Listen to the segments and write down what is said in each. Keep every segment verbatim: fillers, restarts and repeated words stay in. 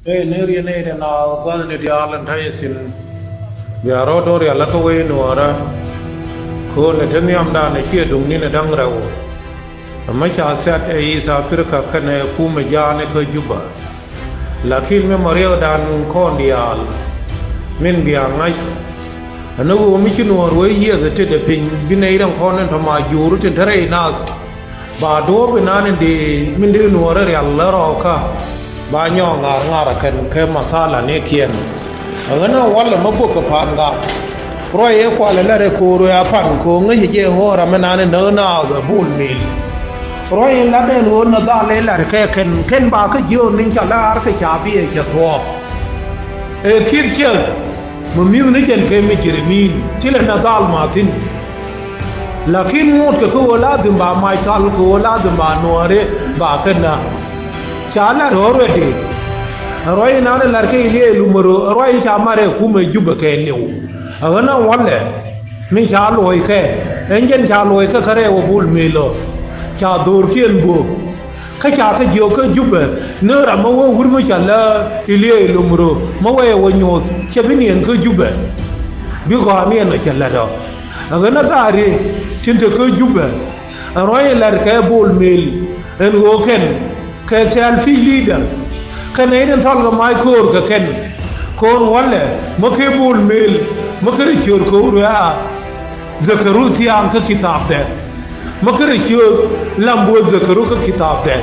Ëë, ni riɛn ëë, naath gua̱thni diaal in ta̱yɛ thi̱n. Bia rɔɔd ɔ rial lä kä wec nuɔɔrä. Köönɛ te nhiamdan ɛ ciɛ duŋni ni da̱ŋ rɛw. Ɛmɛ ca thiat ɛ East Africa kɛnɛ kumɛ ja̱a̱ni kä Juba. Lakin mi mɔ riɛkdan kɔn diaal min bia ŋa̱c. Ɛn ɣöö mi ci nuɔɔr wee yiëth ɛ tetdɛ piny bi nɛy rɛŋ kɔn in tɔ̱ ma juuri tin te rɛy naath. Ba duɔ̱ɔ̱p inan in dee min dee nuɔɔr ɛ rial lä rɔɔkä. Ba nyɔɔk ŋa̱r ŋa̱r ɛ kɛn kɛ mathala ni kiɛn. Ɛ ɣän ɛ walɛ mä bök kɛ pa̱a̱n gat. Ruac ëë kualɛ lät ɛ ko̱o̱r ëë a pa̱n ko̱o̱ŋ ŋäc ɛ jɛ ɣöö ram inan in näk naath ɛ Bol Mel. Ruac in lat ɛn ɣöö Nadhal ëë lat kɛ kɛn kɛn ba kä jiöör ni̱n ca laar kɛ ca biɛ cɛ thuɔ̱ɔ̱k. Ëë ki̱th ciɛth. Mi mi̱th ni jɛn kɛ mi Jirimin thilɛ Nadhal ma thi̱n. Lakin ŋot kɛ kä ɣöö ladhim ba mac thal kɛ ɣöö ladhim ba nuɔɔri ba kɛn na. Ca lat already. Ruac inan lat kɛ Iliya Lumoro ruac ca mat ɛ kumɛ Jubɛ kɛ liw. Ɛ ɣän ɛ walɛ mi ca luɔ̱c kɛ ɛn jɛn ca luɔ̱c kɛ kä rɛw ɛ Bol Mel ɔ. Ca dho̱rkiɛn buɔ̱k. Kä ca kä jiök kä Jubɛ ni ram mi wee wur mi ca lä Iliya Lumoro mi wee wä nyoth cɛ bi niɛn kä Jubɛ. Bi gɔaa niɛn ɔ cɛ lät ɔ. Ɛ ɣän ɛ gaari tin te kä Jubɛ. Ɛ ruac in lat kɛ Bol Mel ɛn ɣöö kɛn kɛ selfish leaders. Kɛn ɛ in thɔl kɛ mac köör kɛ kɛn. Köön walɛ mi kɛ Bol Mel mi kɛ rɛ ciöör köör ɛ a Zakaru thiaŋ kä kitapdɛ. Mi kärɛ ciööth lam buɔth Zakaru kä kitapdɛ.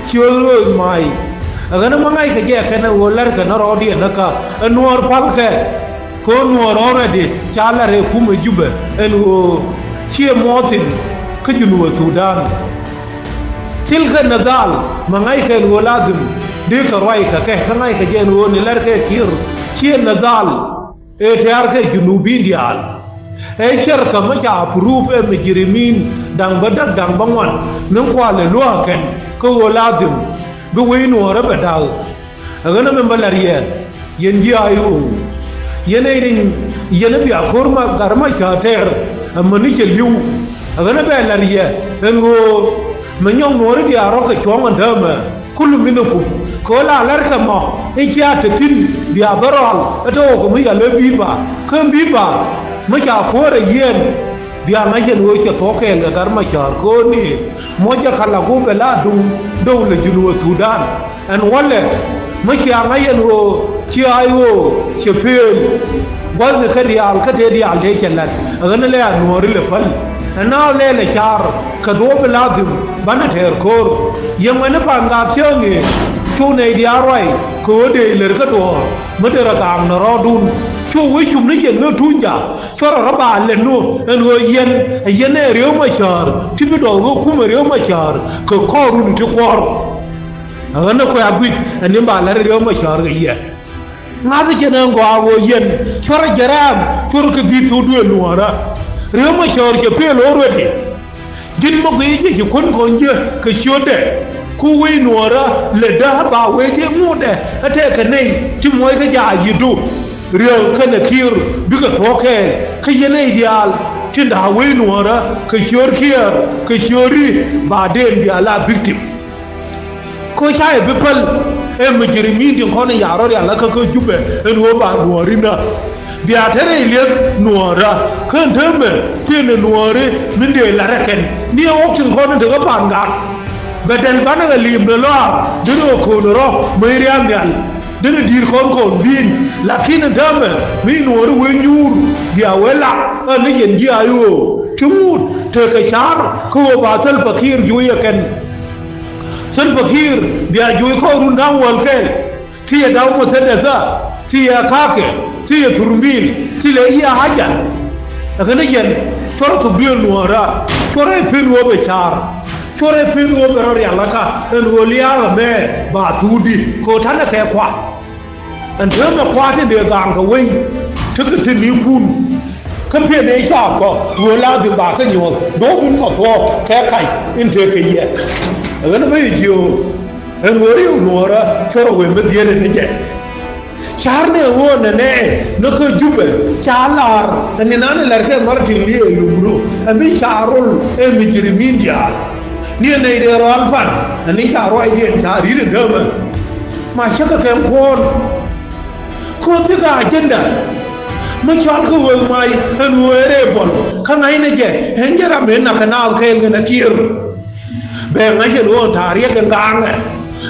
Ciööth rööth ma̱a̱c. Ɛ ɣän mi ŋa̱ckɛ jɛ kɛn ɛ ɣöö la̱rkɛ ni rɔɔdiɛn ni kä ɛ nuɔɔr palkɛ. Kɛ ɣöö nuɔɔr already ca la̱r ɛ kumɛ Jubɛ ɛn ɣöö ciɛ muɔth thi̱n kä Junubä Thudan. Thilkɛ Nadhal mi ŋa̱ckɛ ɛn ɣöö ladhim dee kɛ ruac kɛ kɛ kä ŋa̱ckɛ jɛ ɛn ɣöö ni la̱rkɛ Kiir ciɛ Nadhal. Ëë tɛ̈r kɛ Junubin diaal. Ëë cärkä mi ca approve ɛ mi Jirimin da̱ŋ bä däk da̱ŋ bä ŋuan min kualɛ luäk kɛn kä ɣöö ladhim bi wec nuɔɔrä bɛ da̱k. Ɛ ɣän ɛ min bä la̱r yɛ yɛn ji̱ I O. Yɛn ɛ riŋ yɛn ɛ bia ko̱r ma gat ma cä tɛɛr. Amäni cɛ li̱w ɛ ɣän ɛ bɛ la̱r yɛ ɛn ɣöö mi nyɔk nuɔɔri diaal rɔ̱ kɛ cuɔ̱ŋ ɛn täämɛ. Kulu min ɛ kup kɛ ɣöö la lärkɛ mɔ i̱ cia te thi̱n bia bä rɔal ɛ te ɣɔw kɛ mi yal ɛ bi̱i̱ ba kä bi̱i̱ ba mi ca kuäär ɛ yiɛn. Bia ŋa̱c ɛn ɣöö cɛ thuɔ̱k kɛɛl kɛ gat ma cäär kɛ ɣöö ni muɔcɛ kɛ la gup ɛ la duŋ dɔw lɛ Junubä Thudan. Ɛn walɛ mi cia ŋa̱c ɛn ɣöö cia I O cɛ pëël. Gua̱thni kä diaal kä tëë diaal tëë cɛ la̱t ɛ ɣän lɛ a nuɔɔri lɛ päl. Ɛ naath lɛ lɛ ca̱r kɛ duɔ̱ɔ̱p bi la dhim banɛ tɛɛr ko̱o̱r. Yɛn wɛni pa̱a̱n gat cäŋ ëë cu nɛy diaal ruac kɛ ɣöö dee lär kä duɔ̱ɔ̱r mi derɛ gaam ni rɔɔdun. Cu wec cum ni cɛn ɣä tuny ja̱ cuɔrɛ rɔ ba lɛt nu ɛn ɣöö yɛn ɛ yɛn ɛ Riek Machar ti bi dɔɔk ɣä kumɛ Riek Machar kɛ kɔɔrun ti kuɔr. Ɛ ɣän ɛ kuɛ a guic ɛn ni ba la̱t Riek Machar kɛ yɛ. Ŋa̱th cɛn ɛn gɔaa ɣöö yɛn cuɔrɛ jɛ rɛ̈ɛ̈m cuɔrɛ kɛ dhi̱i̱t thok duëël nuɔ̱ɔ̱rä. Riek Machar cɛ pëël already. Ji̱n mi guiy jɛ ci kuän kɔn ji̱ kɛ ciötdɛ ku wec nuɔ̱ɔ̱rä lɛ dääk ba wec jɛ ŋotdɛ ɛ tɛkɛ nɛy ti muɔc kä jaak yiëtdu. Riek kɛnɛ Kiir bikɛ tuɔɔk kɛɛl kä yɛn nɛy diaal tin da̱a̱k wec nuɔ̱ɔ̱rä kɛ ciöör Kiir kɛ ciööri ba den bia la victim. Kä ca yɛ bi päl ɛ mujrimin tin kɔn in ya̱a̱ rɔ rial kä kä Jubɛ ɛn ɣöö ba nuɔɔri nä. Bia te rɛy lieth nuɔɔrä kä ɛn täämɛ kuënɛ nuɔɔri min dee la̱t ɛ kɛn ni ɛ ɣɔk tin kɔn in te kä pa̱a̱n gat. Bɛ dɛl banɛ kɛ li̱i̱m ni lɔaaŋ dee ni kɛ köön rɔ mec ria̱a̱ŋ nhial. Dee ni di̱i̱r kɔn kɔn bi̱i̱n lakin ɛn täämɛ mi nuɔɔri wee nyuur bia wee lak ɛ ni yɛn ji̱ I O ti ŋut tekɛ ca̱r kä ɣöö ba Salva Kiir juuc ɛ kɛn. Salva Kiir bia juuc kɔɔrun da̱ŋ wäl kɛl. Ti yɛ da̱w muthädäthä, ti yɛ ka̱kɛ, ti yɛ thurmbil, ti lɛ yiëë haja. Ɛ kɛn ni jɛn cuɔrɛ thok duëël nuɔ̱ɔ̱rä, cuɔrɛ pën ɣöö bɛ ca̱r, cuɔrɛ pën ɣöö bɛ rɔ rial kä ɛn ɣöö lia̱a̱k ɛmɛ ba thuutdi kɛ ɣöö ta̱nɛ kɛ kua. Ɛn täämɛ kua̱r tin dee dhaaŋ kɛ wec tekɛ te ni̱i̱kun. Kä piɛn ëë caap kɔ ɣöö la dhil ba kä nyuɔ̱th do̱o̱k in kɔ thuɔ̱ɔ̱k kɛ kac in tëëkɛ yɛ. Ɛ ɣän bä yɛ jiöök ɛn ɣöö riɛw nuɔ̱ɔ̱rä cuɔrɛ wëë mi dhieel in jɛ. Ca̱r ni ɣöö nɛnɛ ni kä Jubɛ ca la̱r ɛn ni nan in la̱r kɛ Martin Lee Lumuro ɛn bi ca rol ɛ mujrimin diaal. Ni ɛn nɛy dee rɔal pan ɛn ni ca ruacdiɛn ca ri̱t in däämɛ. Ma cä kɛ kɛn kuɔ̱ɔ̱n. Kothi ka agenda mi cɔal kä wek mac ɛn ɣöö ɛ rebel kä ŋa̱cnɛ jɛ ɛn jɛ ram in nak kɛ naath kɛɛl ŋän a kiɛɛr. Bɛ ŋa̱c ɛn ɣöö ta̱a̱ riɛk ɛn gaaŋɛ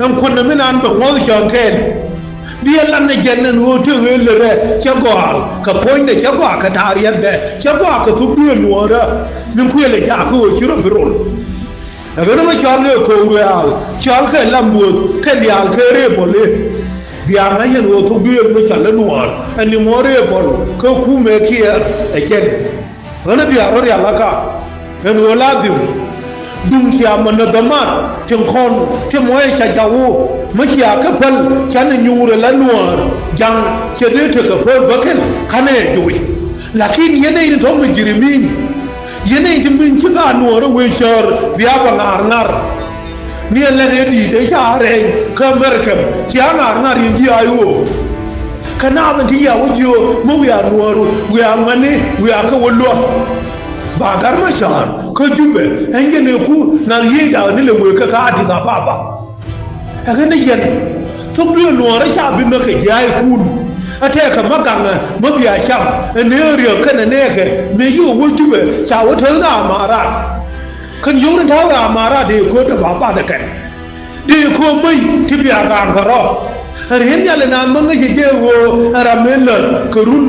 ɛn kuändɛ mi naan bɛ ŋuɔ̱th cɔ̱ɔ̱ŋ kɛɛl. Bi ɛ lat nɛ jɛn ɛn ɣöö te ɣöö lät ɛ cɛ gɔaa kɛ puɔ̱nydɛ cɛ gɔaa kɛ ta̱a̱ riɛkdɛ cɛ gɔaa kɛ thuk duëël nuɔɔrä. Min kuëël ɛ jaak kä ɣöö ci rɔ bi rol. Ɛ ɣän ɛmɛ cɔal kɛ ko̱o̱k ruɛ̈ɛ̈l cɔal kɛ lam buɔth kɛn diaal kɛ rebel i̱ bia ŋa̱c ɛn ɣöö thok duëël mi cɔal i̱ nuɔɔr ɛn ni mɔ rebel kä kumɛ kiɛɛr ɛ jɛn. Ɣän ɛ bia rɔ rial aka ɛn ɣöö la dhim duŋ cia mɛ nä dhämat tin kɔn ti mɔcɛ ca jak ɣöö mi cia kä päl canɛ nyuur ɛ la nuɔɔr ja̱ŋ cɛ dee tekɛ päl bäkɛl kanɛ ɛ joc. Lakin yɛn ɛ in tɔ̱ mi ji̱ ri̱mi̱i̱n. Yɛn ɛ ti min ci ka nuɔɔr ɛ wee cäär bia bɛ ŋa̱r ŋa̱r. Ni ɛ lɛn ɛ di̱i̱t ɛ ca rɛɛny kä America cia ŋa̱r ŋa̱r yɛn ji̱ a i̱ ɣöö. Kä naath ɛn ti yia wä jiö mi wiaa nuɔɔr wiaa ŋuɛ̈ni wiaa kä wä luäk. Ba Gat Macar kä Jubɛ ɛn jɛn ɛ ku nath yiëëc da̱a̱k ni lɛ wëë kä kä Addis Ababa. Ɛ ɣän ɛ yɛn thok duëël nuɔɔrä ca bi mäk kɛ jiaaikun. Ɛ tɛɛkɛ mä gaŋɛ mä bia cam ɛ nɛɛ riäk kɛnɛ nɛɛkɛ mëë ci wä wä Jubɛ ca wä täth ɣaamarat. Kɛn yio̱w ni ta̱a̱ ɣaamarat dee ko̱o̱t ɛ ba bat ɛ kɛn dee ko̱o̱t bäny ti bia gaŋ kɛ rɔ. Ɛ ri̱n nhial ɛ naan mä ŋäcɛ jɛ ɣöö ɛ ram mëë lät kɛ run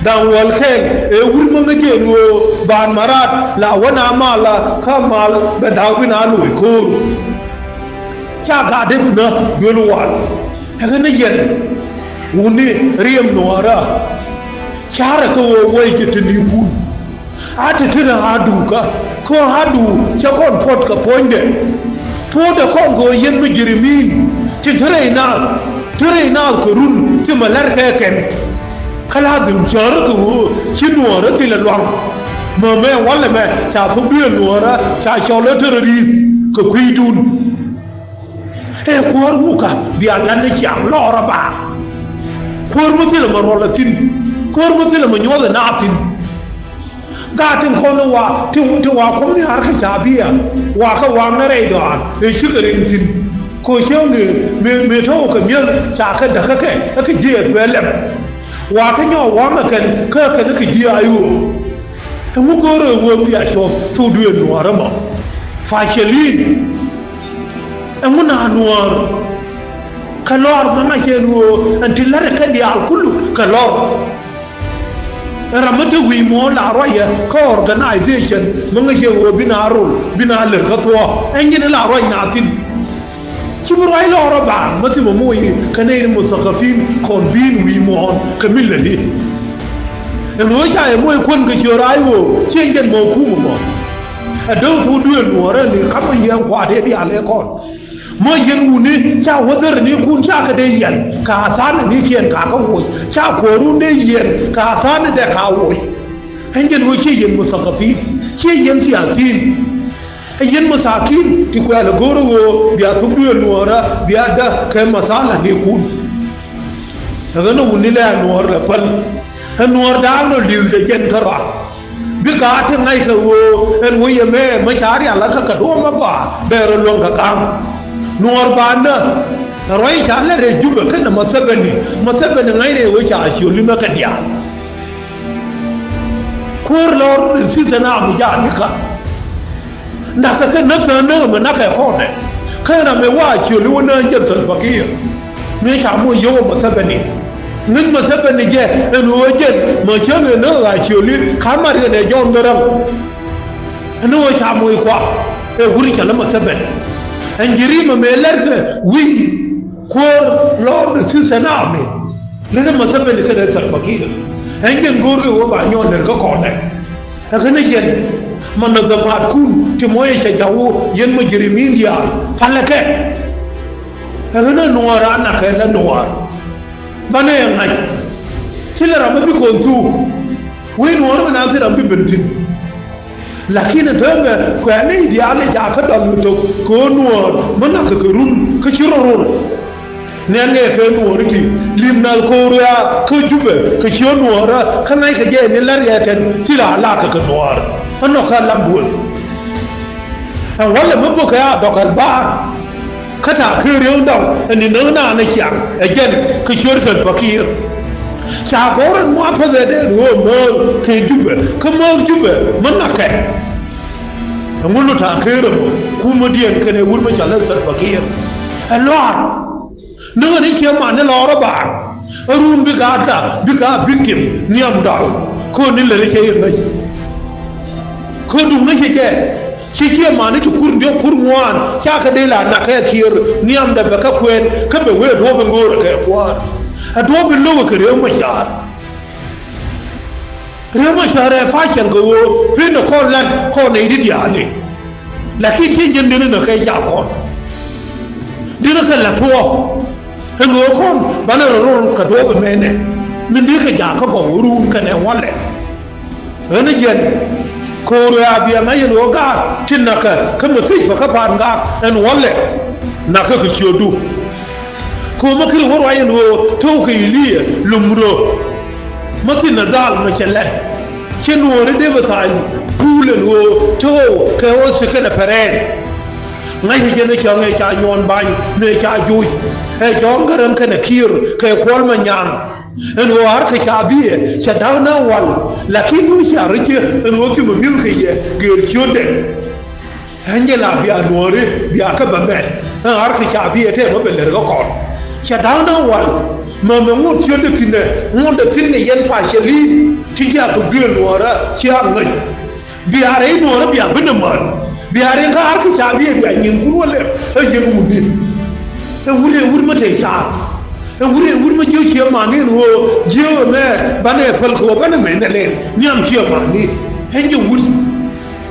da̱ŋ wäl kɛl ɛ wur mä ŋäcɛ ɣöö baan marat la wä na mal la kä mal bɛ da̱k bi na loc ko̱o̱r. Ca gat dee bi nä duel wal. Ɛ ɣän ni yɛn wuni riɛm nuɔɔrä. Carɛ kä ɣöö wec jɛ te ni̱i̱kun. A te te rɛ a duukä kä a duu cɛ kɔn puɔt kɛ puɔ̱nydɛ. Puɔ̱tdɛ kɔn kɛ ɣöö yɛn mi ji̱ ri̱mi̱i̱n tin te rɛy naath te rɛy naath kɛ run ti mɛ lɛr kɛ kɛn. Kä la dhim cäärä kɛ ɣöö ci nuɔɔrä thilɛ luaŋ. Mɛ mɛ walɛ mɛ ca thok duëël nuɔɔrä ca cɔl ɛ te rɔ ri̱i̱th kɛ kui̱dun. Ɛ kuäär wukɛ bia lat ni ciaŋ lɔɔr ɛ baar. Kuäär mi thilɛ mɛ ruɔl ɛ thi̱n. Kuäär mi thilɛ mɛ nyuɔth ɛ naath thi̱n. Gaat tin kɔn ti wa ti ti wa kuɔm ni ar kä ca biɛ wa kä waŋ ni rɛy dɔaar ɛ cikɛ riŋ thi̱n. Kɛ cäŋ ëë mëë mëë tɔ̱ kɛ mi̱eth ca kɛ däk kä kɛ kä jiɛɛth bɛ lɛm. Wa kä nyɔɔk waŋ ɛ kɛn kä kɛn kä jiɛ a i̱ ɣöö. Ɛŋu go̱o̱rɛ ɣöö bia cuɔth thok duëël nuɔɔr ɛmɔ. Facilin. Ɛŋu na nuɔɔr. Kɛ lɔr mɛ ŋa̱c ɛn ɣöö ɛn ti la̱rɛ kɛ diaal kulu kɛ lɔr. Ɛn ram mi te wi̱i̱ muɔ̱ɔ̱n la ruacɛ kä organization mɛ ŋäc ɛn ɣöö bi na rol bi na lär kä thuɔ̱ɔ̱ ɛn ji̱n la ruac na thi̱n. Ci bi ruac lɔɔr ɔ baaŋ mä thimɛ moc i̱ kä nɛy ni muthakathin kɔn bi̱i̱n wi̱i̱ muɔ̱ɔ̱n kɛ mi lätdi. Ɛn ɣöö ca yɛ moc kuän kɛ ciöör a i̱ ɣöö ci ɛn jɛn mɔ kumä mɔ. Ɛ däk thok duëël nuɔɔrä ni ka̱mä yɛn kua̱r tëë diaal ëë kɔn. Mä yɛn wuni ca wäthäränikun ca kɛ dee yɛn ka tha̱a̱ŋ ni kiɛn ka kä woc ca kuäärun dee yɛn ka tha̱a̱ŋ ni dee ka woc. Ɛn jɛn ɣöö ciɛ yɛn muthakathin ciɛ yɛn thiathin. Ɛ yɛn muthakathin ti kuɛɛl ɛ go̱o̱rä ɣöö bia thok duëël nuɔɔrä bia däk kɛ matha̱a̱ŋ nikun. Ɛ ɣän ɛ wuni lɛ ɛ nuɔɔr lɛ päl. Ɛ nuɔɔr da̱a̱k nɔ li̱th cɛ jɛn kärɔa. Bikɛ a ti ŋa̱ckɛ ɣöö ɛn wec ɛmɛ mi ca rial kä kɛ duɔ̱ɔ̱p mi gɔaa bɛ rɔ luäŋ kɛ ga̱a̱ŋ. Nuɔɔr ba̱a̱ndä ɛ ruac ca lɛt ɛ Jubɛ kɛnɛ Museveni. Museveni ŋa̱cnɛ ɣöö ca ciöli mɛ kɛ diaal. Kuäär lɔr ɛ thitɛ na mi jaat nikä. Nakä kɛ näpthä näk mi nakä kɔnɛ. Kä ram mi wa ciöli wä nään jɛ Salva Kiir. Mi ca moc yio̱w ɛ Museveni. Ŋäc Museveni jɛ ɛn ɣöö jɛn mɛ cäŋ ɛ näk a ciöli ka mat kɛ dee John Garang. Ɛn ɣöö ca moc kua ɛ wur cɛ lä Museveni. Ɛn ji̱ ri̱mɛ mëë lɛr kɛ wi̱i̱ kuäär lɔr the Southern Army. Lät ɛ Museveni kɛnɛ Salva Kiir. Ɛn jɛn go̱o̱rkɛ ɣöö ba nyɔɔn lät kä kɔnɛ. Ɛ ɣän ɛ jɛn mɛ nɔ dhɛ maatkun ti mɔcɛ cɛ ja̱ ɣöö yɛn mujrimin diaal palɛ kɛ. Ɛ ɣän ɛ nuɔɔr a nakɛ lɛ nuɔɔr. Banɛ ɛ ŋa̱c thilɛ ram mi bi kɔn thuk. Wec nuɔɔr mi naan thil ram bi ben thi̱n. Lakin ɛ täämɛ kuɛ̈ɛ̈ni diaal ɛ jakä dɔl mi thok kɛ ɣöö nuɔɔr mi na̱k kɛ kɛ run kä ci rɔ ror. Nɛn ŋɛ kɛ nuɔɔri ti lim nath ko̱o̱r ɣaa kä Jubɛ kɛ ci ɣöö nuɔɔrä kä ŋa̱ckɛ jɛ ni la̱r yɛ kɛn thil a lak kɛ kɛ nuɔɔr. Ɛ nɔk kä lam buɔth. Ɛn walɛ mi bukɛ a dɔk ɛl baar. Kä ta̱a̱ ker riewdɔŋ ɛ ni näk naan ɛ ciaŋ ɛ jɛn kɛ ciöt Salva Kiir. Ca gɔ̱r ɛn muapäth ɛ dee ɣöö määth kɛ Jubɛ kä määth Jubɛ mi näkɛ. Ɛŋu lu ta̱a̱ ker ɛmɔ kumädiɛn kɛnɛ wut mi ca lɛ Salva Kiir ɛ lɔaar. Ni ɣän i̱ ciɛ man ni lɔɔr ɛ baar ɛ run bi gaat ka bi ka victim nhiam dɔl. Kä ni lät i̱ cɛ i̱ ŋäc kä duŋ ŋäc i̱ jɛ. Ci ciɛ mani ti kur diɔ̱k kur ŋuan ca kɛ dee la nak kɛ Kiir nhiamdɛ bɛ kɛ kuɛn kä bɛ wee duɔ̱ɔ̱p in go̱o̱rɛ kɛ kua̱r. Ɛ duɔ̱ɔ̱p in lo̱kɛ kɛ Riek Machar. Riek Machar ɛ fa̱a̱ cɛl kɛ ɣöö pi̱n ɛ kɔn la̱t kɔn nɛy ti diaali. Lakin ci ji̱n di̱n in ɛ kɛ ca kɔn di̱n ɛ kɛ la̱t tuɔɔk. Ɛn ɣöö kɔn banɛ rɔ rol kɛ duɔ̱ɔ̱p in mɛnɛ min di̱ kɛ jaak kä gɔw ruun kɛnɛ walɛ. Ɣän jiɛn ko̱o̱r ɣä a bia ŋa̱c ɛn ɣöö gaat ti nakä kä mi thiec pä kä pa̱a̱n gaat ɛn wälɛ. Nakä kɛ ciötdu. Ko̱o̱m mi kiri wä ruac ɛn ɣöö to̱w kɛ Iliya lum röö. Mi thi̱n ɛ dhal mi cɛ lɛt ci nuɔ̱ɔ̱ri dee bi tha̱a̱ny puul ɛn ɣöö to̱w kɛ ɣöö thi̱n kɛnɛ pɛrɛɛn. Ŋa̱c ɛ jɛn ɛ cɔ̱ŋ ɛ ca nyuɔ̱ɔ̱n ba̱ny mëë ca joc ɛ cɔ̱ŋ Gäräŋ kɛnɛ Kiir kɛ Kuɔl Manyaŋ. Ɛn ɣöö harka shabiya cɛ da̱k na wal. Lakin wä cia rɔ ciɛ ɛn ɣöö thimɛ mi̱th kɛ yɛ gëër ciötdɛ. Ɛn jɛ la bia nuɔ̱ɔ̱ri bia kä bä mɛt ɛn harka shabiya tɛmɛ bɛ lɛr kä kɔn. Cɛ da̱k na wal. Mɛmɛ ŋot ciötdɛ thi̱n ɛ ŋotdɛ thi̱n kɛ yɛn pa cɛ li̱i̱m ti cia thok duëël nuɔ̱ɔ̱rä cia ŋäc. Bia rɛy nuɔɔrä bia bi ni män. Bia rɛy kä harka shabiya bia nyinkun wä lɛp ɛ yɛn wutni. Ɛ wut ɛ wut mi te car. Ɛ wut ɛ wut mi jiök ciɛ mani ɛn ɣöö jiök ɛmɛ banɛ päl kɛ ɣöö banɛ mɛn ɛ lɛl nhiam ciɛ mani. Ɛn jɛ wut.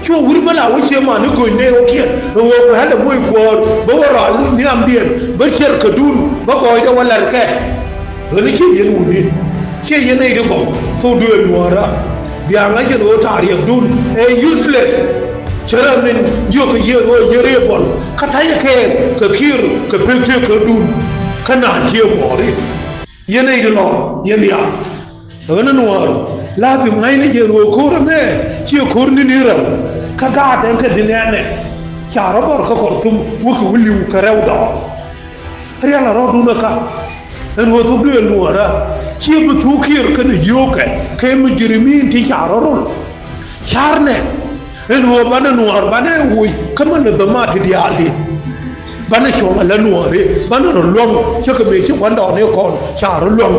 Cu wut mi la wä ciɛ mani go̱ny nɛy wä kiɛn ɛ ɣöö kuɛ halɛ moc kuɔɔr bä wä rɔal nhiamdiɛn bä ciɛr kädun bä gɔɔydɛ wä la̱rkɛ. Ɣän ciɛ yɛn wuni ciɛ yɛn nɛy ti gɔw thok duëël nuɔ̱ɔ̱rä. Bia ŋa̱c ɛn ɣöö ta̱a̱ riɛkdun ɛ useless. Cä rɛ min jiök kɛ yɛn ɣöö yɛn riɛk bɔl kä ta̱yɛ kɛɛl kɛ Kiir kɛ pek tëëkädun. Kä naath ciɛ muɔɔri yɛn nɛy ti lɔ̱ŋ yɛn diaal. Ɣän nuɔɔr la thim ŋa̱cnɛ jɛ ɣöö ko̱r ɛmɛ ciɛ ko̱r ni̱n i̱ rɛw. Kä gaat ɛn kɛ di̱n ɛnɛ ca rɔ bɔr kä Kɔrtum wä kɛ wä li̱w kɛ rɛw dɔɔr. Rial a rɔɔdun ɛ ka ɛn ɣöö thok duëël nuɔɔrä ciɛ bi thuk Kiir kɛnɛ yio̱o̱kɛ kɛ mujrimin ti ca rɔ rol. Ca̱rnɛ ɛn ɣöö banɛ nuɔɔr banɛ woc kä manɛ dhämaat ti diaal ti. Banɛ cuɔ̱ŋ ala nuɔɔri banɛ rɔ luäŋ cä kɛ mëë ci gua̱ndɔɔŋni kɔn ca rɔ luäŋ.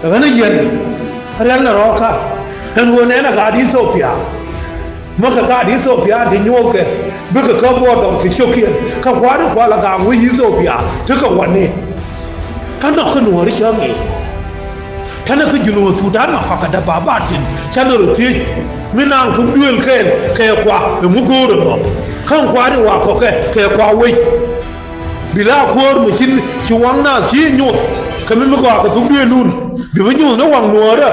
Ɣän ɛ yɛn rial nɛ rɔɔkä ɛn ɣöö nɛn ɛ gaat Ithiopia. Mäkɛ gaat Ithiopia ti nyuɔ̱thkɛ bikɛ kä buɔɔr dɔŋ ti cio̱kiɛn kä kua̱ri kual ɛ gaak wec Ithiopia tekɛ wani. Kä nɔk kä nuɔ̱ɔ̱ri cä ŋi̱i̱c. Tɛnɛ kä Junub Thudan nɔk kakɛ däp ba ba thi̱n canɛ rɔ thiec. Mi naaŋ thuk duëël kɛɛl kɛ kua ɛŋu go̱o̱r ɛmɔ. Kä ɛŋ kua̱ri wa kɔkɛ kɛ kua wec. Bi la kuäär mi ci ci waŋ naath ci nyuɔth kɛ mi mi gɔaa kɛ thuk duëëlun. Bi bi nyuɔth ni waŋ nuäärä.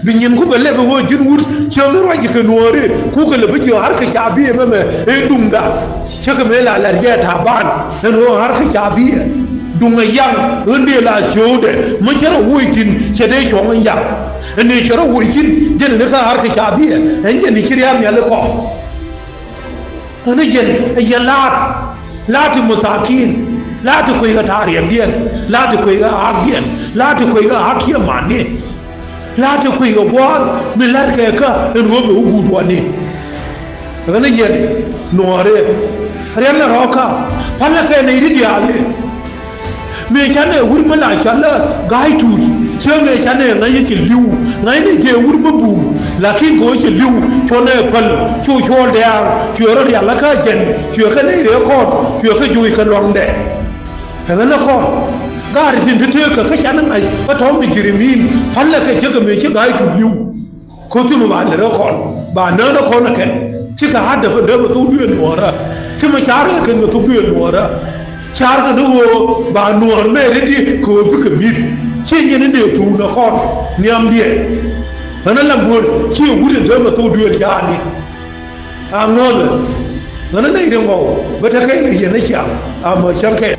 Bi nyinku bɛ lɛp i̱ ɣöö ji̱n wut cäŋ i̱ ruac kɛ nuääri kukɛ lɛ bi jiök harka shabiya mɛmɛ ëë duŋda. Cä kɛ mëë la lɛr jɛ Taban ɛn ɣöö harka shabiya duŋ ɛ yaŋ ɣän dee la ciöödɛ mi cä rɔ woc thi̱n cɛ dee cuɔ̱ŋ in yaŋ. Ɛn ni cɛ rɔ woc thi̱n jɛn ni kä harka shabiya ɛn jɛn ni ci ria̱a̱ŋ nhial ikɔ. Ɣän ɛ jɛn ɛ yɛn la̱a̱t, la̱a̱t ti muthakin, la̱a̱t ti kueckɛ ta̱a̱ riɛkdiɛn, la̱a̱t ti kueckɛ hakdiɛn, la̱a̱t ti kueckɛ hak kiɛ mani. La̱a̱t ti kueckɛ gua̱a̱th mi la̱tkɛ kä ɛn ɣöö bɛ wä guut wani. Ɣän ɛ yɛn nuɔɔri riɛn lɛ rɔ̱ɔ̱kä pa̱lɛ kɛ nɛy ti diaali. Mëë canɛ wur mi la cɔalä ga̱a̱c tuut cä mëë canɛ ŋäcä ci li̱w. Ŋäcnɛ ciɛ wur mi buur lakin kɛ ɣöö ci li̱w cuɔnɛ päl cu cuɔl dɛ̈ɛ̈r cuɛ rɔ rial kä jɛn cuɛ kä nɛy rɛɛ kɔn cuɛ kä joc kɛ luaŋdɛ. Ɛŋä nɛ kɔn gaari tin ti tëëkä kä canɛ ŋa̱c kä tɔ̱ mi ji̱ ri̱m in pa̱lɛ kɛ cä kɛ mëë ci ga̱a̱c tuut li̱w. Ko̱ thimɛ ba lɛ rɛ kɔn ba nään rɛ kɔn ɛ kɛn cikɛ ha̱t däpä däpä thok duëël nuɔɔrä. Thimɛ ca̱r kɛ kɛn kɛ thok duëël nuɔɔrä. Ca̱r kɛ ni ɣöö ba nuɔɔr mɛ ri di kɛ ɣöö bikɛ mi̱th. Ciɛ nyɛn in dee thok nɛ kɔn nhiamdiɛn. Ɣän a lam buɔ̱n ciɛ wut in däpä thok duëël ca̱a̱ni. A ŋäthɛ ɣän a nɛy ri ŋɔw bä te kɛn kɛ yɛn a ciaŋ a mɛ cäŋ kɛn.